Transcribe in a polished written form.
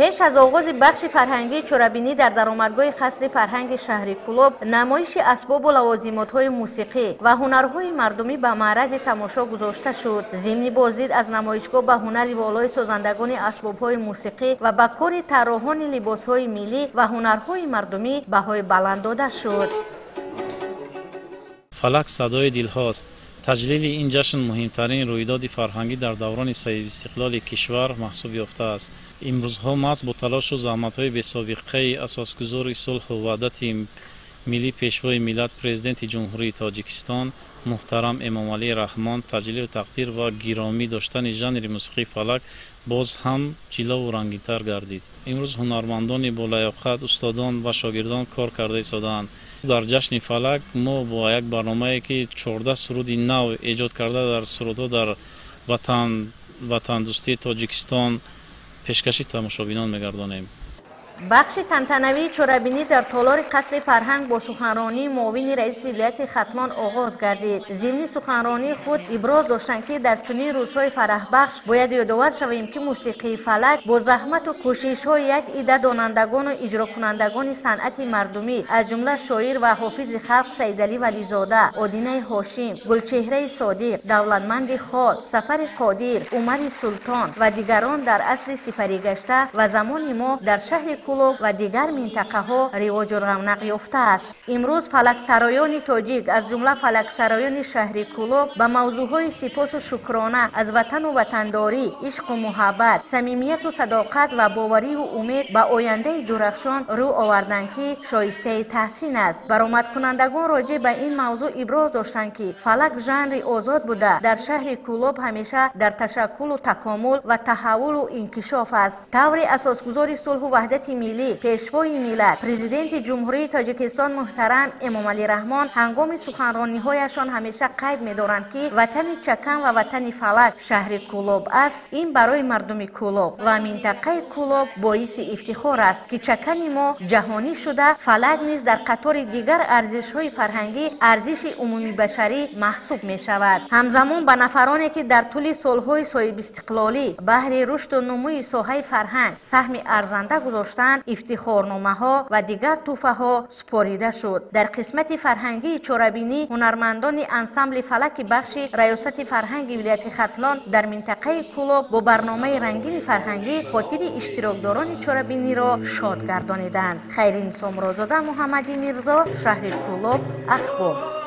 Пеш аз оғози бахши фарҳангии чорабинӣ дар даромадгоҳи қасри фарҳанги шаҳри Кӯлоб намоиши асбобу лавозимотҳои мусиқӣ ва ҳунарҳои мардумӣ ба маърази тамошо гузошта шуд. Зимни боздид аз намоишгоҳ ба ҳунари волои созандагони асбобҳои мусиқӣ ва ба кори тарроҳони либосҳои миллӣ ва ҳунарҳои мардумӣ баҳои баланд дода шуд. Фалак садои дилҳост. Таҷлили ин ҷашн муҳимтарин рӯйдоди фарҳангӣ дар даврони соҳибистиқлоли кишвар маҳсуб ёфтааст. Имрӯзҳо маҳз бо талошу заҳматҳои бесобиқаи асосгузори сулҳу ваҳдати миллӣ, пешвои миллат, президенти Ҷумҳурии Тоҷикистон муҳтарам Эмомалӣ Раҳмон таҷлилу тақдир ва гиромӣ доштани жанри мусиқии фалак боз ҳам ҷилову рангинтар гардид. Имрӯз ҳунармандони болаёқат, устодон ва шогирдон кор карда истодаанд. Дар ҷашни фалак мо бо як барномае ки 14 суруди нав эҷод карда дар сурудҳо дар ватандӯстии Тоҷикистон пешкаши тамошобинон мегардонем. Бахши тантанавии чорабинӣ дар толори қасри фарҳанг бо суханронии муовини раиси вилояти Хатлон оғоз гардид. Зимни суханронии худ иброз доштанд, ки дар чунин рӯзҳои фараҳбахш бояд ёдовар шавем, ки мусиқии фалак бо заҳмату кӯшишҳои як ида донандагону иҷрокунандагони санъати мардумӣ, аз ҷумла шоир ва ҳофизи халқ Саидалӣ Вализода, Одинаи Ҳошим, Гулчеҳраи Содиқ, Давлатманди Хол, Сафари Қодир, Умари Султон ва дигарон дар асри сипаригашта ва замони мо дар шаҳри Кӯлоб ва дигар минтақаҳо ривоҷу равнақ ёфтааст. Имрӯз фалаксароёни тоҷик, аз ҷумла фалаксароёни шаҳри Кӯлоб, ба мавзӯъҳои сипосу шукрона аз ватану ватандорӣ, ишқу муҳаббат, самимияту садоқат ва боварию умед ба ояндаи дурахшон рӯ оварданд, ки шоистаи таҳсин аст. Баромадкунандагон роҷеъ ба ин мавзӯъ иброз доштанд, ки фалак жанри озод буда, дар шаҳри Кӯлоб ҳамеша дар ташаккулу такомул ва таҳаввулу инкишоф аст. Таври асосгузори сулҳу ваҳдати миллӣ, пешвои миллат, президенти Ҷумҳурии Тоҷикистон муҳтарам Эмомалӣ Раҳмон ҳангоми суханрониҳояшон ҳамеша қайд медоранд, ки ватани чакан ва ватани фалак шаҳри Кӯлоб аст. Ин барои мардуми Кӯлоб ва минтақаи Кӯлоб боиси ифтихор аст, ки чакани мо ҷаҳонӣ шуда, фалак низ дар қатори дигар арзишҳои фарҳангӣ арзиши умумибашарӣ маҳсуб мешавад. Ҳамзамон ба нафароне, ки дар тӯли солҳои соҳибистиқлолӣ баҳри рушду нумӯи соҳаи фарҳанг саҳми арзанда гузоштанд, ифтихорномаҳо ва дигар тӯҳфаҳо супорида шуд. Дар қисмати фарҳангии чорабинӣ ҳунармандони ансамбли фалаки бахши раёсати фарҳанги вилояти Хатлон дар минтақаи Кӯлоб бо барномаи рангини фарҳангӣ хотири иштирокдорони чорабиниро шод гардониданд. Хайринисо Муродзода, Муҳаммади Мирзо, шаҳри Кӯлоб, Ахбор.